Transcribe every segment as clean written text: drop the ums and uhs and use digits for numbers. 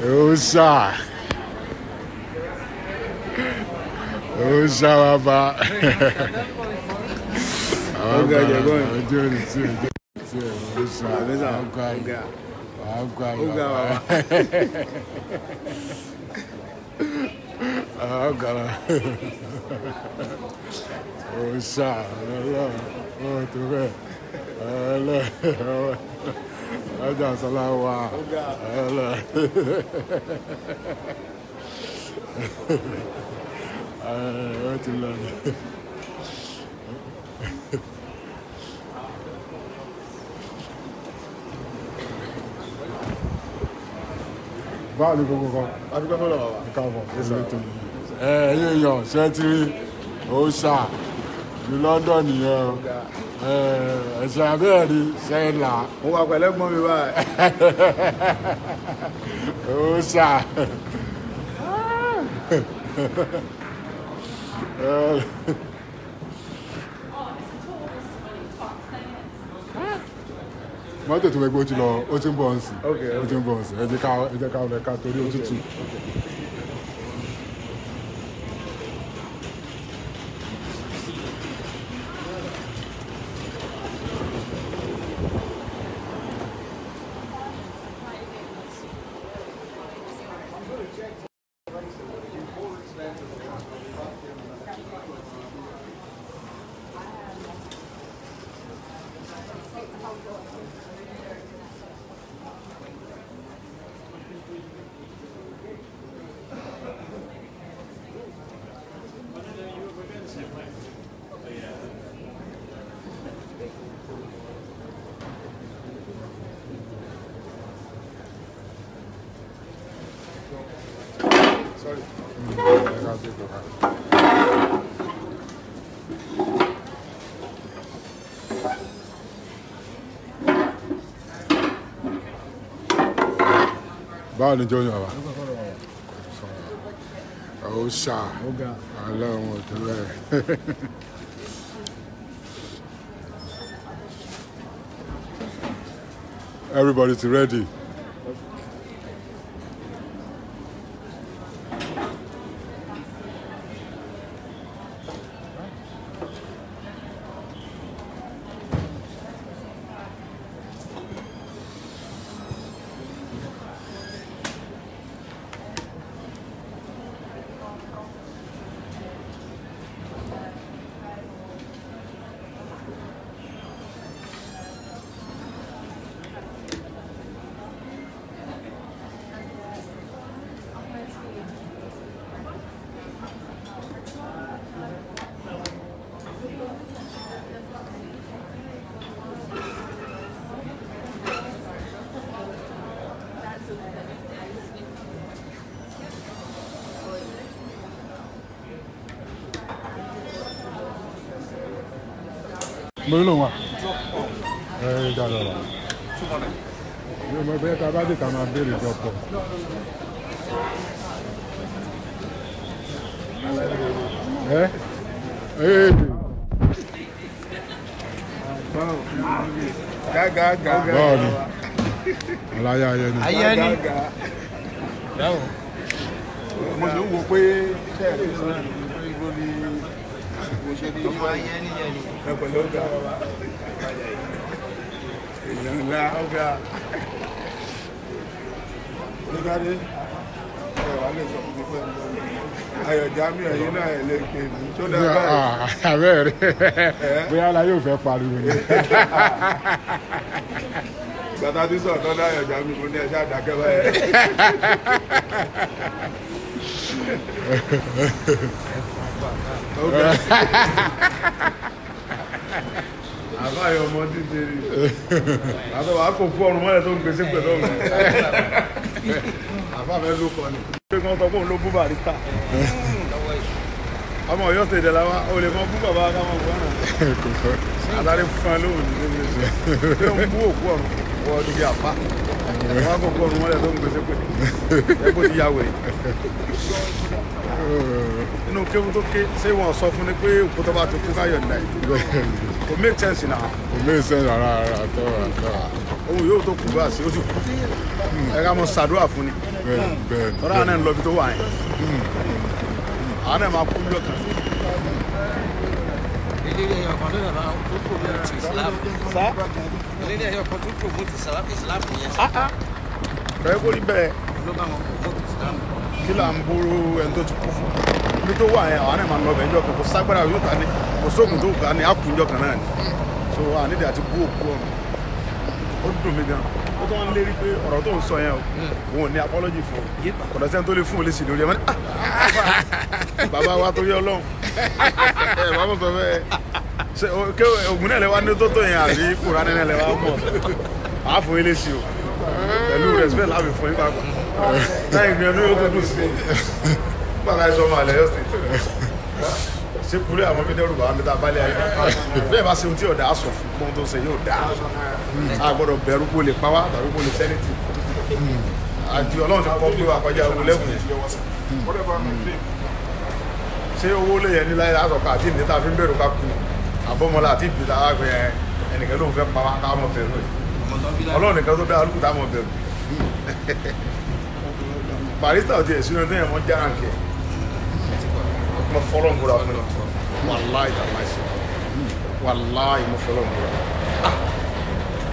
Ó ṣá. Ó ṣá bàbá. Ọ̀gá ìjẹ̀gbọ́n. Ojú ò ní tí ojú tí ó ṣá. Ọ̀gá Ọ̀gá. Ọ̀gá Ọ̀gá bàbá. Ọ̀gá. Ó ṣá. Ọlọ́run ó tó bẹ́ẹ̀. Ọlọ́run ọjà sọlá wà. Ọ̀gá. Ọlọ́run. Ó ti lọ ní. Báwo ni gbogbo kan? Adúgbò fọlọ́ bàbá. Ẹ káàbọ̀ ètò yìí. Ẹ ẹ̀yin èèyàn ṣé ti rí òòṣà ní London nìyẹn o. Ọ̀gá. Ẹ ẹ̀ṣẹ̀ abẹ́rẹ́ ṣe é là Mo wà pẹ̀lú ẹ̀gbọ́n mi báyìí. òòṣà. Mọ́tò tó fẹ́ gbé ó ti lọ, ó ti ń bọ̀ ǹsìn. Okay, Ó ti ń bọ̀ ǹsìn. Ẹ jẹ́ ká lọ ká torí òtútù. Sorry. Ẹ ká tó kọ̀ ká. Báwo ni jọ́yìn bàbá? Ó ṣá. Ọ̀gá. Ọlọ́run ò tó bẹ́ẹ̀. Everybody's ready. Mo ló wà. Ẹ ẹ dáadáa wà. Mi ò mọ bóyá tá a bá dé ká máa béèrè dọ́pọ̀. Ẹ ẹ Gágàgà. Báwo ni? Aláyé ayé ni. Ayé ni. Gágàgà. Mo ṣe ń wo pé iṣẹ́ rẹ̀ sọ ní pé ibo ni mo ṣe ní Ọmọ ayé ni yẹn ni. ẹ pẹ̀lú ọ̀gá. Èèyàn ńlá. Ọ̀gá. Oníkádé, ẹ wà lè sọ fún mi pé Ayọ̀ Jamiu ẹ̀yin náà ẹ̀ lè pè mí. Tó dáa báyìí. Abẹ́rẹ́ bóyá aláyé ò fẹ́ pariwo ni. Gbàtà tí sọ̀rọ̀ tán dá Ayọ̀ Jamiu mo ní ẹ ṣáà dákẹ́ báyìí. Ọ̀gá. Àbáyọ ọmọ títí rí. Àbẹ̀ wàá kò kú ọrùn mọ́lẹ̀ tó ń gbèsè pẹ̀lú ọ̀run. Àbá fẹ́ ló kọ ni. Ṣé kí wọ́n sọ pé òun ló bú Barrister? Ọmọ Ọ̀yọ́ ṣe ìdẹ̀lá wa, o lè mọ bú bàbá ká máa bú ọ̀nà. Kò fẹ́. Adarí fún ẹ lóhùn ní ilé iṣẹ́. Ṣé ń bú òkú ọ̀run? Wọ́n ti di àpá. Wọ́n á kò kú ọrùn mọ́lẹ̀ tó ń gbèsè pẹ̀lú. Ẹ kó ti ya wèrè. Inú kéwú tó ké, ṣé wọ́n sọ fún ni pé òkú tó bá ti kú káyọ̀ nìyà yìí? Kò make sense now. Kò make sense rárá rárá tó rárá. Ohun yóò tó kù bá sí ó ti kú. Ẹ ká mọ ṣàdúrà fún ni. Tọ́lá àwọn náà ń lọ ibi tó wà yẹn. Àwọn náà máa kú lọ́kàn. Eléré ẹyọ kan tó dàbà tó promote Islam. Eléré ẹyọ kan tó promote Islam yẹn. Bẹ́ẹ̀ kó rí bẹ́ẹ̀. Ló bá wọn promote Islam. Kí là ń bóró ẹni tó ti kú fún? Ibi tó wà yẹn àwọn náà máa lọ bẹ̀ níjọ́ kan kò ságbára yóò ta ni kò sóògùn tó kà ní àkùnjọ kan náà ni. So ànídìí àti bú òkú ọ̀run. Ó dùn mí gan. Ó tún wá ń lérí pé ọ̀rọ̀ tó ń sọ yẹn o, òun ò ní apology fún o. Kò sẹ́ni tó lè fún un lè sì lórí ẹ̀ mọ́ ní. Bàbá wa torí Ọlọ́run. Ẹ bàbá sọ fẹ́ ṣe ògùn náà lè wá ní tó tó yẹn àbí Kùránì náà lè wá mọ̀. Àá fún yín lésì o. Pẹ̀lú respect láàbì fún yín pàápàá. Láì gbìyànjú yóò tó dùn sí i. Bàbá ẹ sọ ọmọ àlẹ́ yóò sì. Ṣé kúrẹ́ àwọn fi dẹ́rù bàbá mi tá a bá lé ayé? Bẹ́ẹ̀ bá ṣe ohun tí ọ̀dà á sọ fún ohun tó ṣe yóò dáa. A gbọ́dọ̀ bẹ̀rù kó lè pa wá tàbí kó lè sẹ́nìtì. Àti Ọlọ́run ti kọ́ pé wà kọjá owó lẹ́kùn yẹn. Ṣé owó lè yẹn ní láyé lásọ̀kọ àti ìní tá a fi ń bẹ̀rù ká kú? Àbọ̀mọlá àti ìbí tá a gbẹ ẹnìkan ló ń fẹ́ pa wá ká mọ̀ bẹ̀rù ẹ̀. Ọlọ́run nìkan tó dá olùkú tá a mọ̀ bẹ̀rù. Barrister ò tiẹ̀ sínú ẹni tó yẹn mọ́ járáǹkì ẹ̀. Mo fọlọ́ ń búra fún mi. Wàláì tàláì. Wàláì mo fọlọ́ ń búra.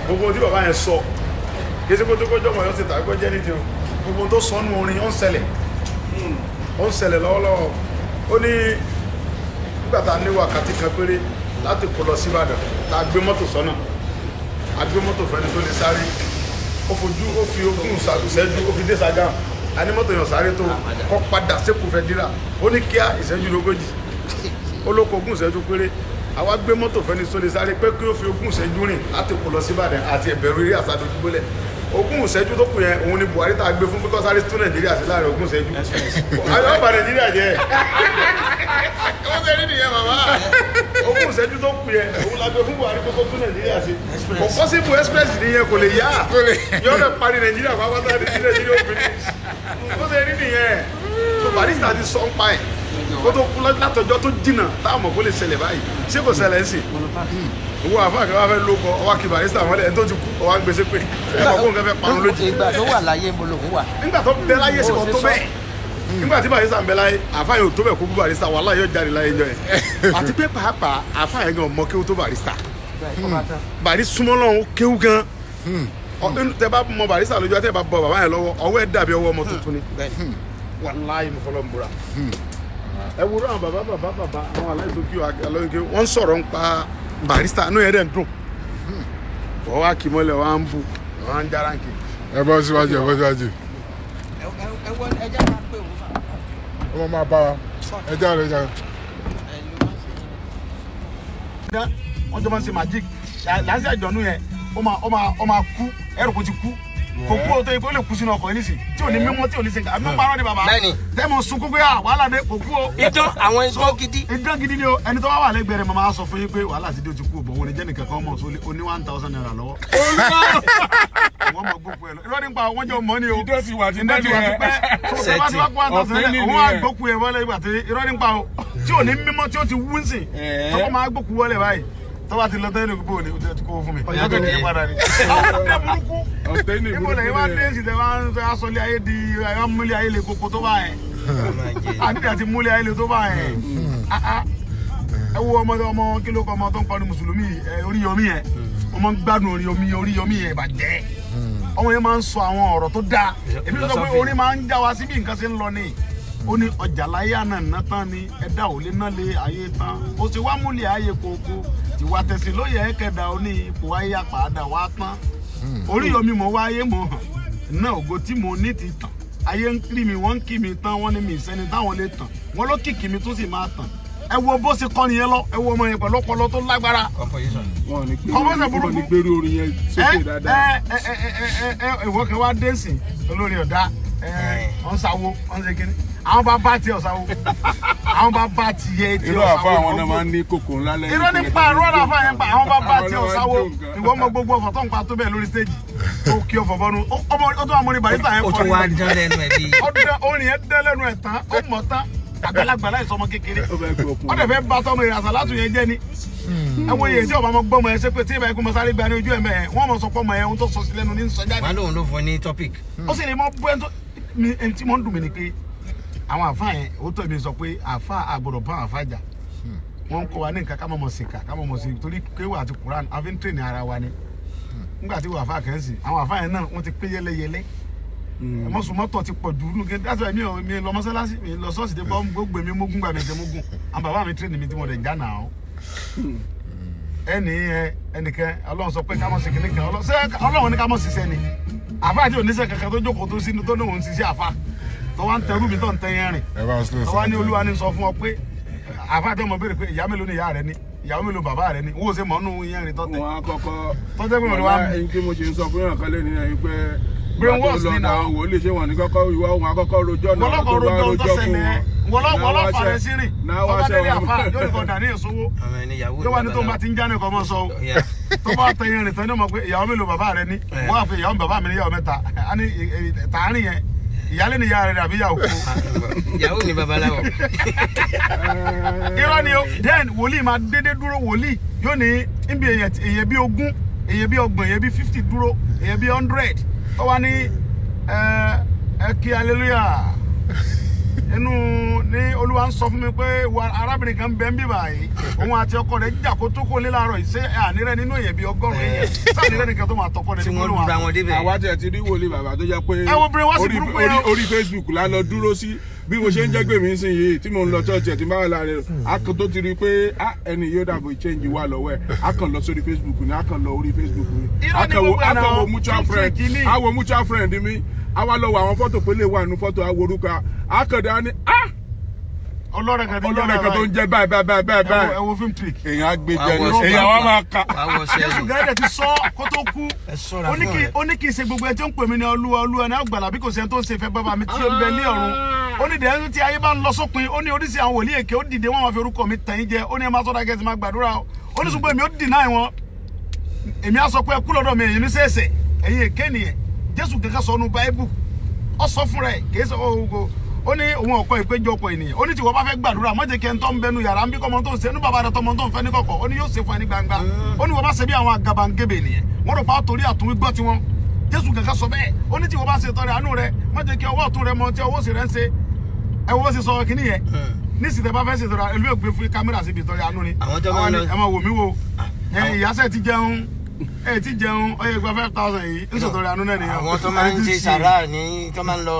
Gbogbo tí bàbá yẹn sọ, kí ṣe kó tó kọjọ́ mọ̀ yóò ṣe tàbí kó jẹ́ ní ti o. Gbogbo tó sọ nù orin ó ń ṣẹlẹ̀. Ó ń ṣẹlẹ̀ lọ́wọ́lọ́wọ́. Ó ní nígbà tá a ní wákàtí kan péré láti kó lọ sí Ìbàdàn, tá a gbé mọ́tò sọ́nà. A gbé mọ́tò fẹ́ni tó lè sáré. Ó fojú ó fi ogún ìṣẹ́jú ó fi dé Ṣàgámù. A ní mọ́tò yàn sáré tó kọ́ padà sékù fẹ́ dírà. Ó ní kíá ìṣẹ́jú lógójì. Ó ló kó ogún ìṣẹ́jú péré. Àwa gbé mọ́tò fẹ́ni tó lè sáré pé kí ó fi ogún ìṣẹ́jú rìn láti kó lọ sí Ìbàdàn àti ẹ̀bẹ̀rù eré àsàdójúgbólẹ̀. Ogún ìṣẹ́jú tó kù yẹn òun ni Buhari tá a gbé fún pé kó sáré tún Nàìjíríà sí láàrin ogún ìṣẹ́jú. Ayọ̀ bà Nàìjíríà jẹ́. Ó ṣe rí nìyẹn bàbá. Ogún ìṣẹ́jú tó kù yẹn òun la gbé fún Buhari pé kó tún Nàìjíríà sí. Kò possible express nìyẹn kò lè yá. Yọ̀ọ́ lè parí Nàìjíríà pápátá ní Nàìjíríà ó finish. Ó ṣe rí nìyẹn. So Barrister ti sọ ń pa ẹ̀. Kó tó kú látọjọ́ tó jìnnà táwọn mọ̀ kó lè ṣẹlẹ̀ báyìí. Ṣé kò ṣẹlẹ̀ ń sìn? Owó àfáà kan wá fẹ́ ló kọ ọwá kí Barrister mọ́lẹ̀ ẹni tó ti kú ọwá gbèsè pé ẹ mọ̀ kó nǹkan fẹ́ parun lójijì. Ìgbà tó wà láyé mo lòun wà. Nígbà tó bẹ láyé sí kò tó bẹ́ẹ̀. Nígbà tí Barrister ń bẹ láyé àfáà yóò tó bẹ̀ kó bú Barrister wàhálà yóò jáde láyé jọ yẹn. Àti pé pàápàá àfáà yẹn gan mọ kéwú tó Barrister. Barrister súnmọ́ lọ́hún kéwú gan. Tẹ bá mọ Barrister lójú àti ẹ bá bọ bàbá yẹn lọ́wọ́ ọwọ́ ẹ dàbí ọwọ́ ọmọ tuntun ni. Wàláhì mo fọlọ́ ń búra. Ẹ wúrọ̀ àwọn bàbá bàbá bàbá àwọn aláìsókè alóyè wọ́n sọ̀rọ̀ ń pa Barrister inú yẹn dẹ̀ ń dùn. Wọ́n wá kí mọ́lẹ̀ wọ́n á ń bu wọ́n á ń járáǹkì. Ẹ bọ́ síwájú, ẹ bọ́ síwájú. Ẹ wọ ẹ jẹ́ ká pé òun fà. Ọmọ máa bá wa ẹ jáde jáde. Wọ́n jọ máa ń ṣe magic láti àjọ̀nú yẹn ó máa kú ẹrù kò ti kú. Kò kú o tó yẹ kó lè kú sínú ọkọ̀ yìí nísìn tí ò ní mímọ́ tí ò ní sìn àbí parọ́ ni bàbá. Tẹ́mọ̀ sunkún pé wàhálà dé kò kú o. Idán àwọn idán gidi. Idán gidi ni o ẹni tó wá wà lẹ́gbẹ̀ẹ́ rẹ̀ màmá sọ fún yín pé wàhálà ti dé o ti kú o bọ̀ wọn ni jẹ́ nìkan kan mọ̀ so o ní 1,000 naira lọ́wọ́. Wọ́n mọ̀ gbókù ẹ lọ. Irọ́ nípa wọ́n jọ mọ́ ni o. Idán ti wà ti pẹ́. So tẹ́ bá ti wá kó 1,000 naira òun á gbókù ẹ wọlé ìgbà tí irọ́ nípa o tí ò ní mímọ́ tí ó ti wú nsìn tọ́kọ́ máa gbókù wọlé báyìí. Tọ́ba ti lọ tẹ́lẹ̀ gbogbo ni o ti kó fún mi. Ọ̀yá tó ní padà ni. Àwọn ọ̀dẹ́ burúkú. Ibo lẹ́yìn wá dé sí tẹ wá ń fẹ́ aṣọ ilé ayé di wá múlẹ̀ ayé le koko tó bá yẹn. Àdídì àti múlẹ̀ ayé le tó bá yẹn. Ẹ wo ọmọ ọmọ kí ló kọ ọmọ tó ń kọrin Mùsùlùmí Oríyọmí yẹn. Ọmọ ń gbádùn Oríyọmí yẹn bàjẹ́. Ọmọ yẹn máa ń sọ àwọn ọ̀rọ̀ tó dáa. Èmi sọ pé orin máa ń já wa sí bí nǹkan ṣe ń lọ ni. Ó ní ọjà láyé àná ná tán ni ẹ̀dá ò lè ná lé ayé tán. Ó ti wá múlẹ̀ ayé koko. Ìwà tẹ̀sí ló yẹ kẹ̀dá ó ní ipò ayé àpàdà wá tán. Oríyọmí mo wáyé mo hàn náà ògo tí mo ní ti tàn. Ayé ń kiri mi wọ́n ń kí mi tán wọ́n ní mi ìsẹ́ni táwọn lè tàn. Wọ́n ló kìkì mi tó sì máa tàn. Ẹ wo bó ṣe kọ́ nìyẹn lọ ẹ wo ọmọ yẹn pẹ̀lú ọpọlọ tó lágbára. Wọn ní gbèrú orin yẹn sókè dáadáa. Ẹ ìwọ kan wá dé sí olórí ọ̀dá ọ̀n sáwó ọ̀n ṣe kíní. Àwọn bá bá tiẹ̀ ọ̀sáwó. Àwọn bá bá tiẹ̀ tiẹ̀ ọ̀sáwó. Irú àfa àwọn náà máa ń ní kòkò ńlá lẹ́yìn. Irọ́ nípa àrùn ọ̀rọ̀ àfa yẹn pa àwọn bá bá tiẹ̀ ọ̀sáwó. Ìwọ ọmọ gbogbo ọ̀fọ̀ tó ń pa tó bẹ́ẹ̀ lórí stéèjì. Ó kí ọ̀fọ̀ bọ́nu. Ó tún wà mọ́ ní Barrister yẹn kọ́. Ó tún wá dán lẹ́nu ẹ̀ bí. Orin yẹn dán lẹ́nu ẹ̀ tán, ó mọ̀ tán. Àgbàlagbà láì sọmọ kékeré. Ó dẹ̀ fẹ́ bá tọmọ ìrìn àṣà látù yẹn jẹ́ ni. Ẹ wo iye tí ọba ọmọ gbọ́mọ ẹ ṣe pé tí ìbá ikú mọ sáré gba ní ojú ẹ̀ mẹ́ wọ́n mọ̀ sọ pé ọmọ ẹ ohun tó sọ sí lẹ́nu ní sọ jáde. Wọn lòun ló fún ní topic. Ó sì lè mọ bú ẹni tó ẹni tí mo ń dùn mí ni pé àwọn àfa yẹn ó tọ́ mi sọ pé àfa àgbọ̀dọ̀ bá àfa jà. Wọ́n ń kọ́ wa ní nǹkan ká mọ̀ mọ̀ sí ká ká mọ̀ mọ̀ sí torí kéwà àti Quran a fi ń tẹ̀lé ara wa ni. Nígbà tí wọ́n àfa kẹ́ ń sìn àwọn àfa yẹn náà wọ́n ti pé yẹ́lẹ́yẹ́lẹ́. Mọ́sùmọ́tò ti pọ̀ jù nínú kí that's why mi ò mi lọ mọ́sálásí mi lọ ṣọ́ọ̀ṣì dé bọ́ gbogbo mi mógún gbà mí jẹ mógún. Àwọn bàbá mi tẹ̀lé mi tí mo dẹ̀ já nà ó. Ẹnì ẹnìkan Ọlọ́run sọ pé ká mọ̀ sí kinní kan Ọlọ́run ní ká mọ̀ ṣiṣẹ́ ni. Àfa àti oníṣẹ́ kankan tó jókòó tó sínú tó lóun ń ṣiṣẹ́ àfa tó wá ń tẹrú mi tó ń tẹyẹn rìn tó wá ní Olúwa ní sọ fún ọ pé àfa àti ọmọ béèrè pé ìyá mélòó ni ìyá rẹ ni ìyàwó mélòó bàbá rẹ ni wọ́n ṣe mọ̀ nínú ìyẹn rìn tọ́tẹ̀. Wọn á kọ́kọ́ tọ́tẹ́ pé wọ́n wá. Ẹni tí mo ṣe ń sọ fún yàn kan lé nìyẹn yìí pé brainwash ni náà. Wò ó lè ṣe wọn ní kọ́kọ́ ìwọ òun àkọ́kọ́ rojọ́ náà tó bá rojọ́ fún wọn. Wọ́n fà rẹ̀ sí rìn tó bá délé àfa yóò ní kọ́ dà ní èsówó yóò wá ní tó ń bá ti ń já ní kọ́ mọ́ sọ o tó bá tẹ̀yìn rìn tán ní ọmọ pé ìyàwó mélòó bàbá rẹ ní wọ́n á pe ìyàwó bàbá mi ní ìyàwó mẹ́ta á ní tààrin yẹn ìyálé ni ìyá rẹ àbí ìyàwó. Ìyàwó ni babaláwo. Irọ́ ni o then wòlíì máa dédé dúró wòlíì yóò ní níbi èèyàn bí 20 èèyàn bí 30 èèyàn bí 50 dúró èèyàn bí 100 tó wá ní ẹ kí hallelujah inú ní Olúwa ń sọ fún mi pé arábìnrin kan bẹ ń bí báyìí òun àti ọkọ rẹ̀ jà kó tó kó lé láàárọ̀ yìí ṣé ànírẹ nínú èèyàn bíi 100 èèyàn sáànírẹ nìkan tó máa tọkọ rẹ̀ tí wọ́n dúra wọn débẹ̀. Àwa tiẹ̀ ti rí wòlíì bàbá tó jẹ́ pé orí Facebook la lọ dúró sí bí mo ṣe ń jẹ́ gbèmí sí yìí tí mo ń lọ church ẹ̀ tí bá wà láàrin rẹ̀ a kan tó ti rí i pé ẹni yóò dàbò change wà lọ́wọ́ ẹ̀ a kàn lọ sórí Facebook ni a kàn lọ orí Facebook ni a kàn wo mutual friend a wo mutual friend mi a wá lọ wo àwọn fọ́tò pé lè wà nínú fọ́tò a wo orúkọ a kàn dé a ní ọlọ́rẹ̀ kan tó ń jẹ́ báyìí báyìí báyìí báyìí ẹ wo film trick. Èèyàn á gbé jẹ ní èèyàn wá máa ka. Jésù gẹ́gẹ́ ti sọ kó tó kú ó ní kí n ṣe gbogbo ẹ tí ó ń pè mí ní Olúwa Olúwa ní àgbàlá bí kò sí ẹni tó ń ṣe ìfẹ́ bàbá mi tí ó ń bẹ ní ọ̀run. Ó ní dẹ́rù tí ayé bá ń lọ sópin ó ní oríṣi àwọn wòlíì èké ó dìde wọ́n máa fi orúkọ mi tẹ̀yìn jẹ ó ní ẹ máa sọ́dọ̀ akẹ́sì máa gbàdúrà ó ní ṣùgbọ́n èmi ó dìnnà wọn èmi á sọ pé ẹ kú lọ́dọ̀ mi èyí ní sẹ́ẹ̀sẹ̀ ẹ̀yin èké nìyẹn. Jésù kẹ́kẹ́ sọ nù Báíbù ó sọ fúnra ẹ̀ kì í sọ ó ní òun ọkọ ìpéjọpọ̀ ènìyàn ó ní tí wọ́n bá fẹ́ gbàdúrà má jẹ́ kí ẹni tó ń bẹnu yàrá ń bí kọ́mọ tó ń ṣe inú bàbá rẹ tọmọ tó ń fẹ́ ní kọ̀kọ̀ ó ní yóò ṣe fún ẹni gbangba ó ní wọ́n bá ṣe bí àwọn àgàbàǹgebè ènìyàn wọ́n rò pa torí àtúnwí gbọ́ tiwọn. Jésù kankan sọ bẹ́ẹ̀ ó ní tí wọ́n bá ṣe tọrẹ àánú rẹ má jẹ́ kí ọwọ́ ọ̀tún rẹ mọ tí ọwọ́ òsì rẹ ń ṣe ẹ wo bó ṣe sọ kíní yẹn nísìsiyìí tẹ bá fẹ́ ṣe tọrẹ ẹlú ègbé fún kámẹ́rà síbi tọrẹ àánú ni ẹ máa wò mí wo ìyáṣẹ́ ti jẹun ẹ ti jẹun ó yẹ gba 5,000 yìí ń ṣètọrẹ àánú náà nìyẹn. Àwọn tó máa ń ṣe sàrà ní tó máa ń lọ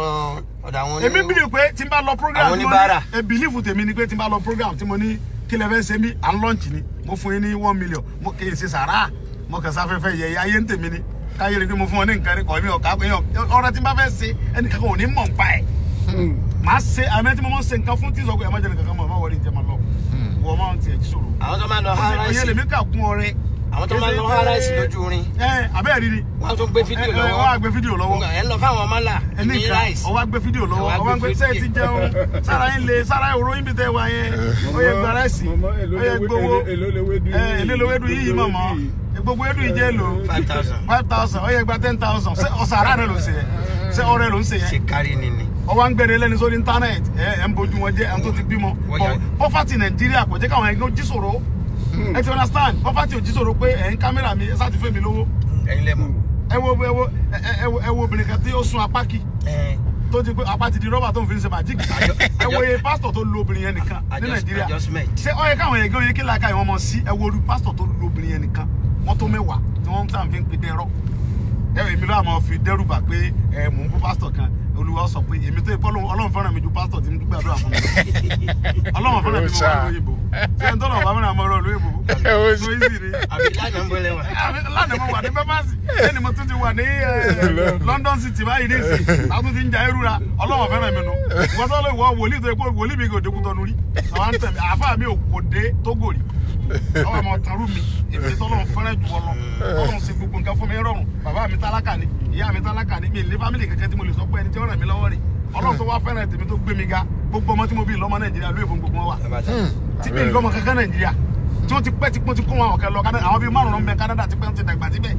ọ̀dọ̀ àwọn oní. Èmi bìlì pé tí n bá lọ program àwọn oníbàárà. Tí mo ní bìlífù tèmi ni pé tí n bá lọ program tí mo ní kí lẹ fẹ́ ṣe mí à ń lọ́ǹchì ni mo fún yín ní 1 million mo kì í ṣe sàrà mo kàn sáfẹ́fẹ́ yẹ̀yẹ́ ayé ń tèmi ni káyé rí pé mo fún wọn ní nǹkan rí kọ̀ mí ọ̀ká ọ̀rẹ́ tí n bá fẹ́ ṣe ẹnìkan kò ní mọ̀ nípa ẹ̀. Màá ṣe àmì tí mo máa ń ṣe nǹkan fún tí sọ pé ẹ má jẹ́ nǹkan kan mọ̀ ẹ má wọlé ìjẹ́ máa lọ wọ́n máa ń tiẹ̀ jí sòrò. Àwọn tó máa ń lọ há ìyẹn lèmi kà kún ọrẹ. Àwọn tó máa ń lọ há ráìsì lójú orin. Ẹ abẹ́ẹ̀ rí ni. Wọ́n tún gbé fídíò lọ́wọ́. Wọ́n á gbé fídíò lọ́wọ́. Ẹ ń lọ fáwọn ọmọlà ní ráìsì. Ọwọ́ á gbé fídíò lọ́wọ́. Ọwọ́ á gbé sẹ́ẹ̀ ti jẹun. Sára yín le sára yín òró yín bí tẹ́ wá yẹn. Ó yẹ gba ráìsì. Ó yẹ gbowó. Èló lewédú yìí mọ̀mọ́. Gbogbo edu yìí jẹ́ èlò. 5,000. 5,000. Ó yẹ gba 10,000. Ṣé ọ̀sàrà rẹ ló ṣe yẹn? Ṣé ọrẹ ló ń ṣe yẹn? Ṣé kárí ni ni? Ọwọ́ ń gbẹ̀rẹ̀ lẹ́ni sórí íńtánẹ́ẹ̀tì ẹ̀ ń bojú wọn jẹ́ ẹ̀ ń tó ti bímọ. Pọ́fàtì Nàìjíríà kò jẹ́ káwọn ẹgbẹ́ jí sòro. Ẹ ti understand pọ́fàtì ò jí sòro pé ẹ̀ ń kámẹ́rà mi ẹ sáà ti fẹ́ mi lówó. Ẹ̀yin lẹ mọ̀. Ẹ wo obìnrin kan tí ó sun apá kì tó ti pé apá ti di rọ́bà tó ń fi ṣe màjíìkì. Ẹ wo iye pásítọ̀ tó lu obìnrin yẹn nìkan ní Nàìjíríà. Ṣé ó yẹ káwọn ẹgbẹ́ oyè kí làákà ìwọ̀n mọ̀ sí ẹ wo olú pásítọ̀ tó lu obìnrin yẹn nìkan wọ́n tó mẹ́wàá tí wọ́n ń fi ń pe dẹ́rọ́. Èmi ló àmọ́ fi dẹ́rù bà pé ẹ mò ń bú pásítọ̀ kan. Olúwa sọ pé èmi tó yẹ kọ́ Ọlọ́run fẹ́ràn mi ju pásítọ̀ tí ń dúpẹ́ àdúrà fún mi. Ọlọ́run fẹ́ràn mi mọ́ wá lóyìnbó. Ṣé ẹni tọ́lọ̀ bá fẹ́ràn àmọ́ ọ̀rọ̀ lóyìnbó? So easy ni. Àbí lánàá ń bọ́lẹ̀ wà. Lánàá mo wà ní Pẹ́pàsì. Lẹ́ni mo tún ti wà ní London City báyìí ní ìsìn. A tún ti ń ja erura. Ọlọ́run fẹ́ràn mi nu. Ìwọ sọ́lọ́ ìwọ wòlíì tó yẹ kó wòlíì mi kò dé Kútọ́nù rí. Àwọn àǹtẹ̀ mi àfáà mi ò kò dé Tógò rí. Ọwọ́ àmọ́ tanrú mi èmi tọ́lọ́run fẹ́ràn jù ọ lọ. Tọ́lọ́run ṣe gbogbo nǹkan fún mi rọrùn. Bàbá mi tálákà ni, ìyá mi tálákà ni, mi ní fámìlì kankan tí mo lè sọ pé ẹni tí ó ràn mí lọ́wọ́ rè. Ọlọ́run tó wá fẹ́ràn tèmi tó gbé mi ga. Gbogbo ọmọ tí mo bí lọ́mọ Nàìjíríà lóye fún gbogbo wọn wà. Tí mi lọ́mọ kankan Nàìjíríà tí wọ́n ti pẹ́ tí wọ́n ti kó wọn ọ̀kẹ́ lọ àwọn bíi márùn-ún bẹ Canada ti pẹ́ ti dàgbà síbẹ̀.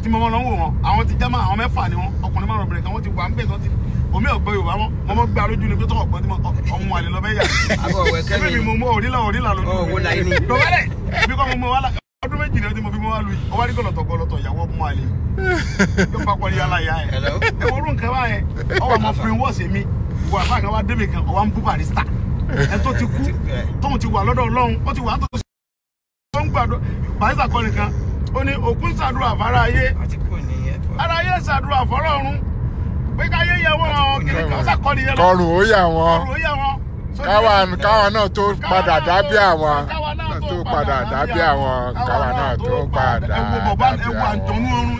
Tí mo mọ lọ ń wò wọn, àwọn ti jámà àwọn mẹ́fà ni wọn, ọkùnrin márùn obìnrin kan wọ́n ti wà ń bẹ̀ tán ti omi ọ̀gbọ́n Yorùbá wọn, mo mọ gbá lójú ni pé tọkọ̀ gbọ́n tí ọmọ àlè lọ bẹ́ yà. Ẹbí mi mo mọ òrílà òrílà lójú. Dọ̀bálẹ̀ bí kò mo mọ wàhálà ọdún méjì ni mo fi mọ wá lu yìí, ọwọ́ àdìgọ́ lọ̀tọ̀ gọlọ̀tọ̀ ìyàwó ọmọ àlè. Yóò bá pọ̀ ní yàrá ìyá ẹ̀. Ẹ wo orú nǹkan báyẹn, ọwọ́ àmọ́ fún wọ́ọ̀sì mi, ìwọ àbá kan wá débì kan, ọwọ́ ń bú Barrister. Ẹ tó ti kú, tóun ti wà lọ́dọ̀ Ọlọ́run, ó ti wà tó ń gbàdúrà. Barrister kọ́ nìkan, ó ní òkú ń ṣàdúrà fara ayé, ara ayé ń ṣàdúrà fọ́rọ̀ ọ̀run, pé káyé yẹ wọ́n kiri kan ṣàkọ́ni yẹn lọ. Kọrùn ó yà wọ́n, káwa náà tó padà dábí àwọn, tó padà dábí àwọn, káwa náà tó padà dábí àwọn.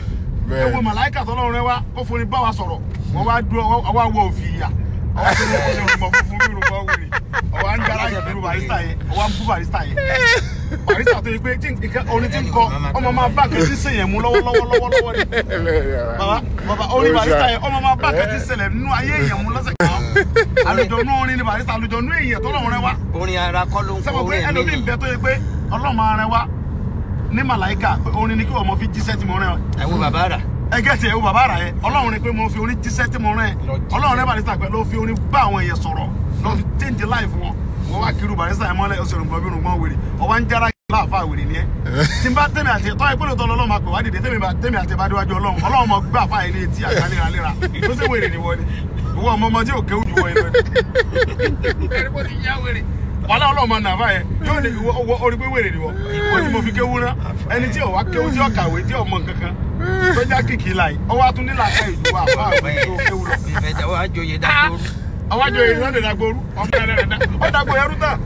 Ẹ wo màláìkà tọ́lọ́run rẹ wá, kó fún ni bá wa sọ̀rọ̀, wọ́n wá dúró, ọwọ́ wọ òfin ìyà, ọwọ́ tó ní ọjọ́ ìmọ̀ funfun bí rògbò wèrè, ọwọ́ ń dára ìlú Barrister yẹn, ọwọ́ ń bú Barrister yẹn. Barrister tó yẹ pé orin tí ń kọ, ọmọ máa bá kẹ́tí sèyàn mú lọ́wọ́lọ́wọ́ ni. Bàbá orin Barrister yẹn, ọmọ máa bá kẹ́tí sẹlẹ̀ nínú ayé èèyàn mú lọ́sẹ̀ kan. Àlùjọ̀nú orin ni Barrister, àlùjọ̀nú èèyàn tọ́lọ́run rẹ wá. Orin ara kọ́ ló ń kọ orin ẹ̀mí. Sọ pé ẹlòmíì ń bẹ tó yẹ pé Ọlọ́run máa rẹ wá ní màláìkà, orin ni kí ọmọ fi jíṣẹ́ tí mo rẹ. Ẹ wo bàbá rà. Ẹgẹ́ tí ẹ wo bàbá rà yẹn, Ọlọ́run ni pé mo fi orin jíṣẹ́ tí mo rẹ. Ọlọ́run rẹ Barrister pẹ̀lú fi orin bá àwọn èèyàn sọ̀rọ̀, lọ fi change life wọn. Wọ́n wá kiri Barrister yẹn mọ́lẹ̀, ọ̀sẹ̀ rògbòn bí rògbòn wèrè, ọwọ́ ń jára láàfáà wèrè ni ẹ́. Tí n bá tẹ̀mí àti tọ́ ìpínlẹ̀ tó lọ́lọ́ máa pè wá dìde, tẹ̀mí àti bá déwájú Ọlọ́run, Ọlọ́run mọ̀ gbà fáà yẹn ní etí àgbà léraléra. Tó ṣe wèrè ni wọ́n ni. Ìwọ ọmọ ọmọ tí ò kéwù ju wọ́n yẹn lọ. Wàhálà Ọlọ́run máa nà fáà yẹn, yóò ní ìwọ orí pé wèrè ni wọ́n. Wọ́n ti mo fi kéwú rán, ẹni tí ò wá kéwú tí ò kàwé tí ò mọ nǹkan kan tó já kìkì láì, ọwọ́ á tún nílà ká ìlú àfáà wèrè tó kéwú lọ. Àwọn àjọ èèyàn lè dàgbòrú, ó dàgbò ẹrú tán,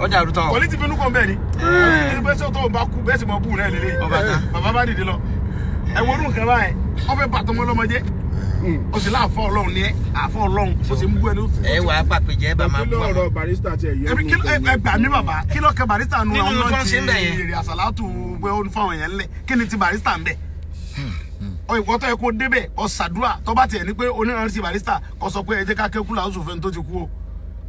kò ní ti bínú kan bẹ́ẹ̀ ni, ẹni bẹ́ẹ̀ sọ tó ń bá kú bẹ́ẹ̀ sì mọ bú rẹ̀ lélẹ̀, bàbá bá dìde lọ, ẹ wo orú nǹkan báyẹn, wọ́n fẹ́ bàtọ́ mọ́ lọ́mọdé, o sì láàfọ́ Ọlọ́run ni ẹ, àfọ́ Ọlọ́run, o sì ń bú ẹni. Ẹ wà á pàpèjẹ bá máa bú àwọn. Barrister ti ẹ̀ yẹ ẹ gbà mí bàbá, kí ló kẹ Barrister nu àwọn náà ti èrè àsàlátù pé ó ń fáwọn èèyàn ńlẹ̀, kí ni ti Barrister ń bẹ̀? Ìwọ tó yẹ kó débẹ̀ ọ ṣàdúrà tó bá tiẹ̀ ní pé onírànlọ́sí Barrister kò sọ pé ẹ jẹ́ ká kékú làwọn sòfin tó ti kú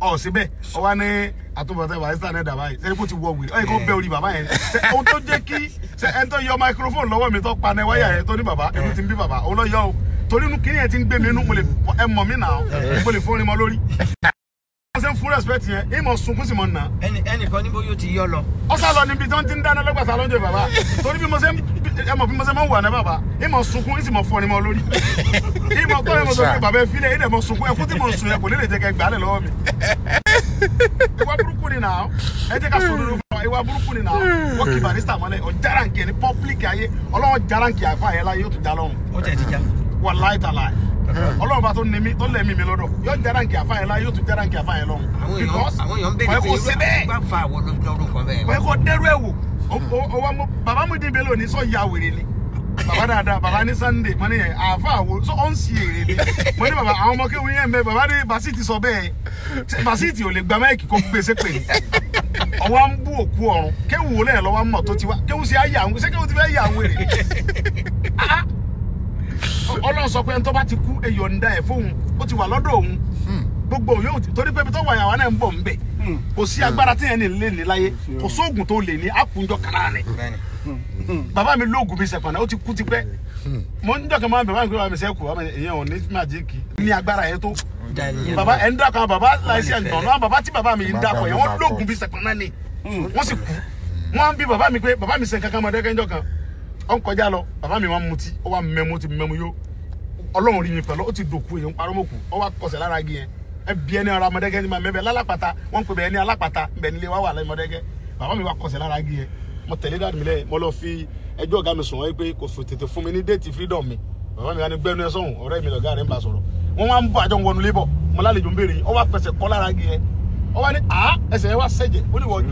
o ọ síbẹ̀ ọ wá ní àtúbọ̀tán Barrister náà dàbá yìí sẹ́ni kó ti wọ wèrè ọ yẹ kó bẹ orí bàbá yẹn ohun tó jẹ́ kí ẹni tó yọ microphone lọ́wọ́ mi tó pa ní wáyà yẹn tó ní bàbá èmi ti ń bí bàbá òun lọ yọ o torí inú kíní yẹn ti ń gbé mi inú mo lè ẹ mọ̀ mí nà ó mo lè fún orin mọ́ lórí. Wọ́n ṣe ń fún respect yẹn ìmọ̀ sunkún sì mọ̀ nà. Ẹnìkan níbo yóò ti yọ lọ. Ọ sá lọ níbi tí wọ́n ti ń dáná lọ́gbàsá lọ́jọ́ bàbá torí bí mo ṣe ẹ mọ̀ bí mo ṣe máa ń wà ní bàbá ìmọ̀ sunkún ìsì mọ̀ fọ́ ni mo lórí. Ìmọ̀ tọ́ ẹ mọ̀ sọ pé bàbá ẹ filẹ̀ ìdẹ̀ mọ̀ sunkún ẹkún tí mo sùn yẹn kò ní lè jẹ́ kẹ́ gbà á lẹ̀ lọ́wọ́ mi. Ìwà burúkú ni nà ó ẹ jẹ́ ká sọ lórí fún wa ìwà burúkú ni nà ó wọ́n kì Barrister mọ́lẹ̀ ọ járáǹkì ẹ̀ ní pọ́blíkì ayé Ọlọ́run járáǹkì àfa yẹn láyé yóò tún já lọ́run. Ó tẹ̀ ti já. Wàláhì tàláhì. Ọlọ́run bá tó ní mi tó lẹ̀mí mi lọ́dọ̀ yóò járáǹkì àfa yẹn láyé yóò tún járáǹkì àfa yẹn lọ́run. Àwọn èèyàn ń béèrè pé irú àfa àwọn lórúkọ bẹ́ẹ̀. Kò yẹ kó dẹ́rù ẹ̀ wò bàbá Muyideen Bello ní sọ ya wèrè ni bàbá dáadáa bàbá ní Sunday mo ní yẹn àfa àwo sọ ọ́n sì èrè ni mo ní bàbá àwọn ọmọ kéwìn yẹn mẹ bàbá ní Basiti sọ bẹ́ẹ̀ Basiti ò lè gba máìkì kó gbèsè pè ní ọwọ́ ń bú òkú ọ̀run kéwù wò lẹ́yìn lọ́wọ́ mọ̀ tó ti wá kéwù sí ayé àwọn ṣé kéwù ti fẹ́ yà àwọn èrè Ọlọ́run sọ pé ẹni tó bá ti kú ẹ̀yọ̀ǹda ẹ̀ fóun ó ti wà lọ́dọ̀ òun gbogbo yóò torí pé ibi tó wà yàrá náà ń bọ̀ ń bẹ̀ kò sí agbára tí yẹn ní lè ní láyé kò sóògùn tó lè ní àkùnjọ kàrà rẹ̀ bàbá mi lóògùn mi sẹ̀pọ̀nà ó ti kú tipẹ́ mo ń dọ̀kẹ́ máa ń bẹ̀ báyìí pé bàbá mi sẹ́kù ìyẹn ò ní májíìkì ní agbára yẹn tó bàbá ẹ̀ ń dàkọ̀ bàbá láìsí àgbọ̀n náà bàbá tí bàbá mi ń dàkọ̀ yẹn wọ́n lóògùn mi sẹ̀pọ̀nà ni wọ́n sì kú wọ́n á bí bàbá mi pé bàbá mi sẹ̀ kankan mọ̀dẹ́kẹ́njọ́ kan ó ń kọjá lọ bàbá mi máa ń mutí ó wá mẹ́mu ti mẹ́mu yó Ọlọ́run rí mi pẹ̀lú ó ti dòkú èèyàn ń parọ́ mọ́kù ó wá kọsẹ̀ lára igi yẹn ẹ bí ẹni ara Mọ̀dẹ́kẹ́ ní ma mẹ́bẹ̀ lálápàtà wọ́n ń pè bẹ́ẹ̀ ní alápàtà bẹ́ẹ̀ nílé wá wà lẹ́yìn Mọ̀dẹ́kẹ́ bàbá mi wá kọsẹ̀ lára igi yẹn mo tẹ̀lé dáàdì mi lẹ́yìn mo lọ fi ẹjọ́ ọ̀gá mi sùn wọ́n pé kò tètè fún mi ní déètì freedom mi bàbá mi wá ní gbẹ́nu ẹ sọ̀hún ọ̀rẹ́ mi lọ̀gá rẹ̀ ń bá sọ̀rọ̀ wọ́n wá ń bọ̀ àjọ wọnú lébọ̀ mo lálejò ń béèrè yìí ó wá fẹsẹ̀ kọ́ lára igi yẹn ó wá ní à ẹsẹ̀ yẹn wá sẹ̀jẹ̀ ó ní wọ́ọ̀gì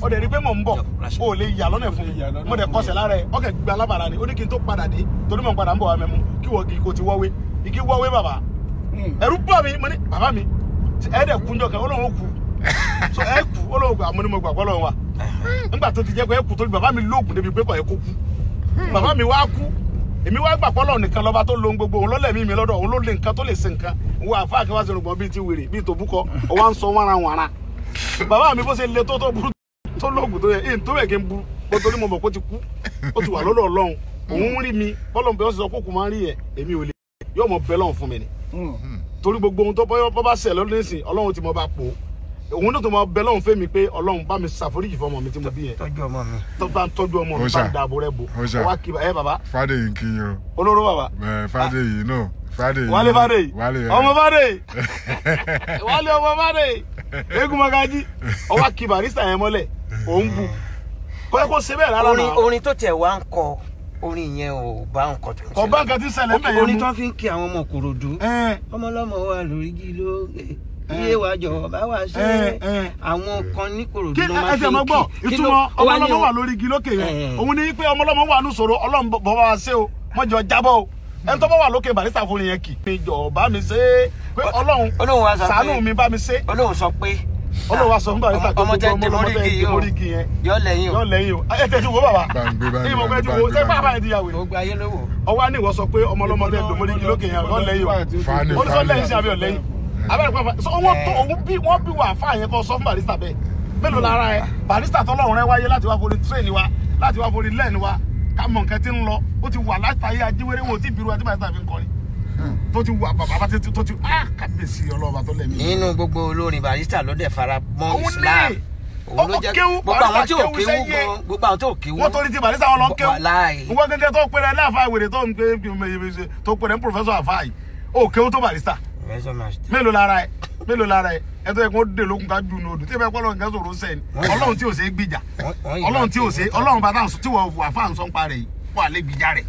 ó dẹ̀ rí pé mò ń bọ̀ ó lè yà lọ́nà fún mi mo dẹ̀ kọsẹ̀ lára ẹ̀ ọkẹ́ gba alábàárà ni ó ní kí n tó padà dé torí mò ń padà ń bọ̀ wá mẹ́mú kí wọ́ọ̀gì kò ti wọ́wé igi wọ́wé bàbá ẹ̀rù bà mí mo ní bàbá mi ẹ dẹ̀ kúnjọ kan Ọlọ́run kú so ẹ kú Ọlọ́run àmọ́ ni mo gbàgbọ́ Ọlọ́run wa nígbà tó ti jẹ́ pé ẹ kú torí bàbá mi lóògùn débi pé kò ẹ kó kú bàbá mi wá kú èmi wá gbàgbọ́ Ọlọ́run nìkan lọ́ba tó lo gbogbo òun ló lẹ̀mí mi lọ́dọ̀ òun ló lè nǹkan tó lè ṣe nǹkan òun àfa àkẹ́wà ṣe rògbòn bíi ti wèrè bíi tòbúkọ òun à ń sọ wàràwàrà bàbá mi bó ṣe le tó tó burú tó lóògùn tó yẹ èyí tó yẹ kí n bu bó torí mo mọ̀ kó ti kú ó ti wà lọ́dọ̀ Ọlọ́run Òun rí mi bọ́lọ̀ bí wọ́n sọ kókò máa ń rí yẹn èmi ò lè yóò mọ bẹ́lọ̀ fún mi ni. Torí gbogbo ohun tó bọ́ bá ṣẹ̀ lọ́dún nísìn Ọlọ́run ti mọ bá pò òun náà tó mọ bẹ́lọ̀ fún mi pé Ọlọ́run bá mi ṣàforíjì fún ọmọ mi tí mo bí yẹn. Tọ́jú ọmọ mi. Tó bá ń tọ́jú ọmọ mi bá ń dààbò rẹ bò. Wá kí ẹ bàbá. Fádèyí kí yín o. Olóró bàbá. Fádèyí náà. Fádèyí. Wálé Fádèyí. Ọmọ Fádèyí. Wálé ọmọ Fádèyí. Eégún Magají. Ọwá kí Barrister yẹn mọ́lẹ̀. Òun bu. Kọ́ kó ṣe bẹ́ẹ̀ rárá náà. Orin tó tẹ̀ wá ń kọ orin yẹn ò bá nǹkan tó ń ṣẹlẹ̀. Kò bá nǹkan tí ń ṣẹlẹ̀ ńbẹ̀ yẹn mú. Orin tó fi ń kí àwọn ọmọ Ìkòròdú. Ọmọlọ́mọ wa lórí igi lóge. Iye wa jọ̀wọ́ bá wa ṣe. Àwọn kan ní Ìkòròdú ló máa fi ń kí. Ìtumọ̀ ọmọlọ́mọ wà lórí igi lókè yẹn. Òun ní pé ọmọlọ́mọ wà ní sọ̀rọ̀ Ọlọ́run bọ́ wa ṣe o. Mọ́jọ jábọ́ o. Ẹni tó bá wà lókè Barrister fún yẹn kì. Mi jọ̀ọ́ bá mi ṣe pé Ọlọ́run ṣàánú mi bá mi ṣe. Ọlọ́run sọ pé Ọlọ́run wa sọ fún Barrister pé ọmọ tẹ dèmórígì igi yẹn yọ lẹ́yìn o yọ lẹ́yìn o ẹ tẹ ti wo bàbá ìmọ̀ pé ti wo ṣé bàbá yẹn ti yà wèrè. Gbogbo ayé ló wò. Ọwọ́ á ní ìwọ sọ pé ọmọlọ́mọ tẹ dèmórígì lókè yẹn yọ lẹ́yìn o ó ní sọ lẹ́yìn sí àbí ọ̀lẹ́yìn abẹ́rẹ́ pàpà sọ wọ́n tó òun bí wọ́n bí wà fáà yẹn kọ́ sọ fún Barrister bẹ́ẹ̀ mélòó lára ẹ Barrister tọ́lọ́run rẹ wáyé láti wá forí tírèèni wa láti wá forí lẹ́ẹ̀ni wa ká mọ̀ nǹkan tí ń lọ ó ti wà látàyé ajíwèrè wo tí ìbírú àti Barrister fi ń kọrin tó ti wà bàbá tó ti á kábíyèsí ọlọ́ọ̀bà tó lẹ́mí. Nínú gbogbo olórin Barrister ló dẹ̀ fara mọ́ Islam. Òun ló jẹ́ gbogbo àwọn tí ò kéwú gan gbogbo àwọn tó kéwú. Wọ́n torí ti Barrister wọn lọ kéwú. Wọ́n gẹ́gẹ́ tó pèrè láàfáà wèrè tó ń pè tó pèrè ń pòfẹ́sọ̀ àfáà yìí ó kéwú tó Barrister. Mélòó lára ẹ mélòó lára ẹ ẹ tó yẹ kó dè lókun ká jù ní odò tí ẹ bẹ kọ́ lọ́run kẹ́sọ̀rọ̀ sẹ́ni Ọlọ́run tí ò ṣe é gbìjà Ọlọ́run tí ò ṣe Ọlọ́run bá táwọn tí wọ́n wà fáà ń sọ́n pa rẹ̀ yìí wà lè gbìjà rẹ̀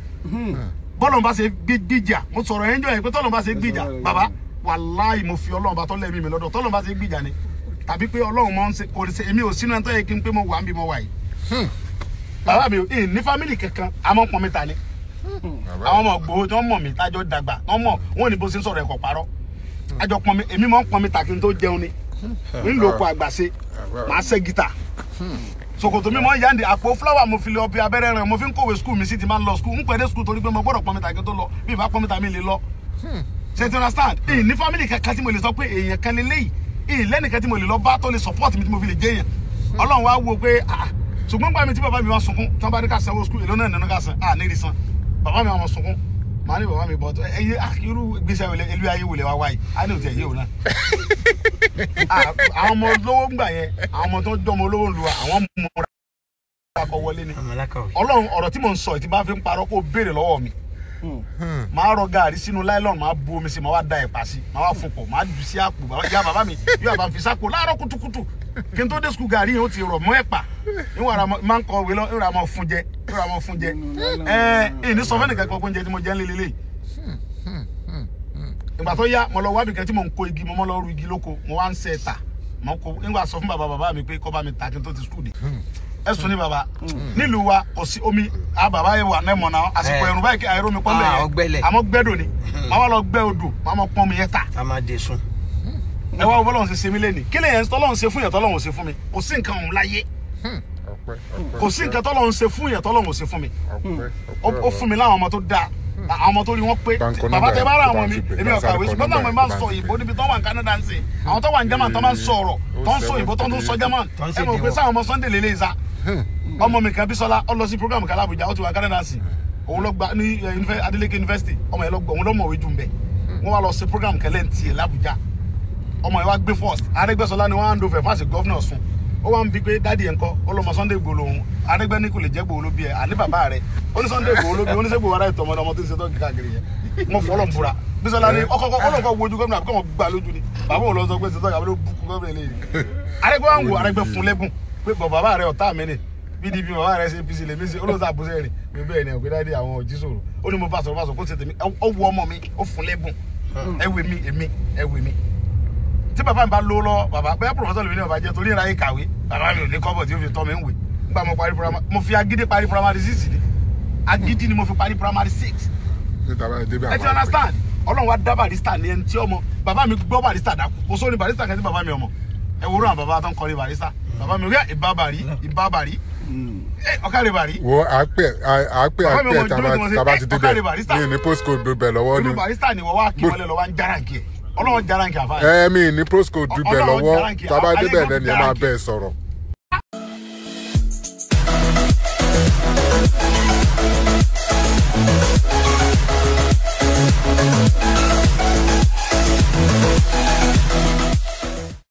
bọ́lọ̀ bá ṣe gbìjà mo sọ̀rọ̀ ẹ̀ ń jọ yẹn pé tọ́lọ̀ bá ṣe gbìjà bàbá wàláì mo fi Ọlọ́run bá tọ́lẹ̀ mi lọ́dọ̀ tọ́lọ̀ bá ṣe gbìjà ni tàbí pé Ọlọ́run máa ń ṣe kò ṣe èmi ò sínú ẹni tó yẹ kí n pé mo wà ń bí mo wà yìí bàbá mi ò ní fámìlì kankan àmọ́ pọn mi ta ni àwọn ọmọ gbòó tí wọ́n mọ̀ mí tájọ́ dàgbà wọ́n mọ̀ wọ́n ní bó ṣe ń sọ̀rọ̀ ẹ̀kọ́ parọ́ àjọ pọn mi èmi máa ń pọn mi ta kí n tó jẹun ni n lò kó àgbàṣe màá ṣe gítà ṣòkòtò mi mọ yáǹdì àpò fúláwà mo fi lè ọbẹ abẹ́rẹ́ rẹ̀ mo fi ń kọ̀wé skul mi sí ti máa ń lọ skul ń pẹ́ dé skul torí pé mo gbọ́dọ̀ pọn mi ta kí n tó lọ bí ìbá pọn mi ta mi lè lọ. Ṣé ti understand? Èyí ní fámìlì kankan tí mo lè sọ pé èèyàn kan lélẹ́yìí èyí lẹ́nìkan tí mo lè lọ bá tó lè support mi tí mo fi lè jẹ́ èèyàn. Ọlọ́run wá wo pé ṣùgbọ́n gbà mí tí bàbá mi wá sunkún tí wọ́n bá ní ká sanwó skul èló náà nínú ká san à ní rí san bàbá mi wá wọn sunkún màá ní bàbá mi bọ̀ ẹyẹ irú ìgbésẹ̀ ìlú ayé wò lè wá wáyé á ní òtí ẹ̀yẹ òun náà. Àwọn ọmọ olówó ń gbà yẹn àwọn ọmọ tó ń jọmọ olówó ń lu àwọn múra akọ wọlé ni Ọlọ́run ọ̀rọ̀ tí mò ń sọ yìí tí bá fi ń parọ́ kó béèrè lọ́wọ́ mi màá rọ gààrí sínú láìlọ́n màá bu omi sí màá wá da ẹ̀pà sí màá wá fún pọ̀ màá jù sí àpò ya bàbá mi yóò bá fi sápò láàárọ̀ kùtùkùtù kí n tó dé sukù gààrí yẹn ó ti rọ̀ mọ́ ẹ̀pà níwọ̀n ara máa ń kọ òwe lọ níwọ̀n ara máa fún jẹ níwọ̀n ara máa fún jẹ ẹ ẹ ní sọ fẹ́ nìkan kan oúnjẹ tí mo jẹ ń lélẹ́lẹ́ ìgbà tó yá mo lọ wábì kan tí mo ń kó igi mo mọ́ lọ rú igi lóko mo wá ń ṣe ẹ̀ta mo kó nígbà sọ fún bàbá bàbá mi pé kó bá mi ta kí n tó ti sukù dé ẹsùn ní baba nílùú wa kò sí omi a baba yẹ wà nẹ́mọ̀ náà àsìkò ẹ̀rùn báyìí kí àìrómi pọ́n bẹ́ẹ̀ yẹn àmọ́ gbẹ́dọ̀ ni màá wá lọ gbẹ́ odò màá mọ pọ́n mi yẹn ta. a máa dé sun. ẹ wá bọ́lọ́hún ṣe ṣe mí lẹ́nìí kí lè yẹn tọ́lọ́hún ṣe fún yẹn tọ́lọ́hún ṣe fún mi kò sí nǹkan ọ̀hún láyé kò sí nǹkan tọ́lọ́hún ṣe fún yẹn tọ́lọ́hún ṣe fún mi ó fún mi láwọn ọmọ tó dáa àwọn ọmọ tó rí wọn pé bàbá tẹ bá ra àwọn mi èmi ò kàwé ṣùgbọ́n táwọn máa ń sọ ìbò níbi tó wà ní Canada ń sìn àwọn tó wà ní German tó máa ń sọ ọ̀rọ̀ tó ń sọ ìbò tó ń sọ German ẹ mọ̀ pé sáwọn ọmọ Sunday lélẹ̀ ìsá ọmọ mi kan Bísọ́lá ó lọ sí program kan l'Abuja ó ti wà Canada sí òun lọ gba ní Adeleke University ọmọ yẹn lọ gbọ́ òun lọ mọ̀wé jù ń bẹ̀ wọ́n wá lọ sí program kan lẹ́ǹtì ẹ̀ l'Abuja ọmọ yẹn wá gbé first Arẹ́gbẹ́ṣọlá ni wọ́n á ń do fẹ̀ fáṣẹ gọ́fìnà Ọ̀ṣun ó wá ń bi pé dáàdi ẹ̀ ń kọ́ ó lọ́mọ Sunday Igboho lòun Arẹ́gbẹ́ ní kò lè jẹ́ Igboho ló bí ẹ àní bàbá rẹ̀ ó ní Sunday Igboho ló bí oníṣègùn ara ìtọ́ ọmọdé ọmọ tó ń ṣe tó káàkiri yẹn wọ́n fọlọ́ ń búra Bísọ́lá ní ọkọ̀ọ̀kọ̀ ọlọ́kọ̀ wojú gómìnà àbíkọ́ wọn gbà lójú ni bàbá òun lọ sọ pé ṣe tọ́ka ló bukú gómìnà lè Arẹ́gbẹ́ wà ń wo Arẹ́gbẹ́ fún lẹ́bùn pé bàbá rẹ̀ ọ̀tá mi ni PDP bàbá rẹ̀ ṣe APC lèmi ṣe olóòtú àbúṣe rìn mi bẹ́ẹ̀ ni ọ̀gbẹ́ dáadé àwọn òjì sòrò ó ní mo bá sọ̀rọ̀ bá sọ̀rọ̀ kó ṣe tèmi ó wu ọmọ mi ó fún lẹ́bùn ẹwì mi èmi ẹwì mi tí bàbá mi bá lówó lọ́wọ́ bàbá bẹ́ẹ̀ pòfẹ́sọ̀ lèmi ní bàbá jẹ́ torí ìráyè kàwé bàbá mi ò ní kọ́bọ̀ tí ó fi tọ́ mi ń wè nígbà mo parí primary mo fi agídí parí primary 6 ni agídí ni mo fi parí primary 6 ẹ ti understand Ọlọ́run wa dá Barrister ní ẹni tí ọmọ bàbá mi gbọ́ Barrister dákú kò sóni Barrister kan tí bàbá mi ọmọ ẹ wúrọ̀ àwọn bàbá tó ń kọrin Barrister bàbá mi rí ìbá bàrí ìbá bàrí ọ̀kàrẹ̀ bàrí. Wo àpẹ àpẹ tàbá ti débẹ̀ mi ní postcode bẹ̀ lọ́wọ́ ni. Irú Barrister ni wọ́n wá kí wọlé lọ́wọ́ ń járáǹkì ẹ̀ Ọlọ́run járáǹkì àfáà. Ẹ mi ní postcode bẹ̀ lọ́wọ́ tàbá débẹ̀ lẹ́ni ẹ máa bẹ́ẹ̀ sọ̀rọ̀.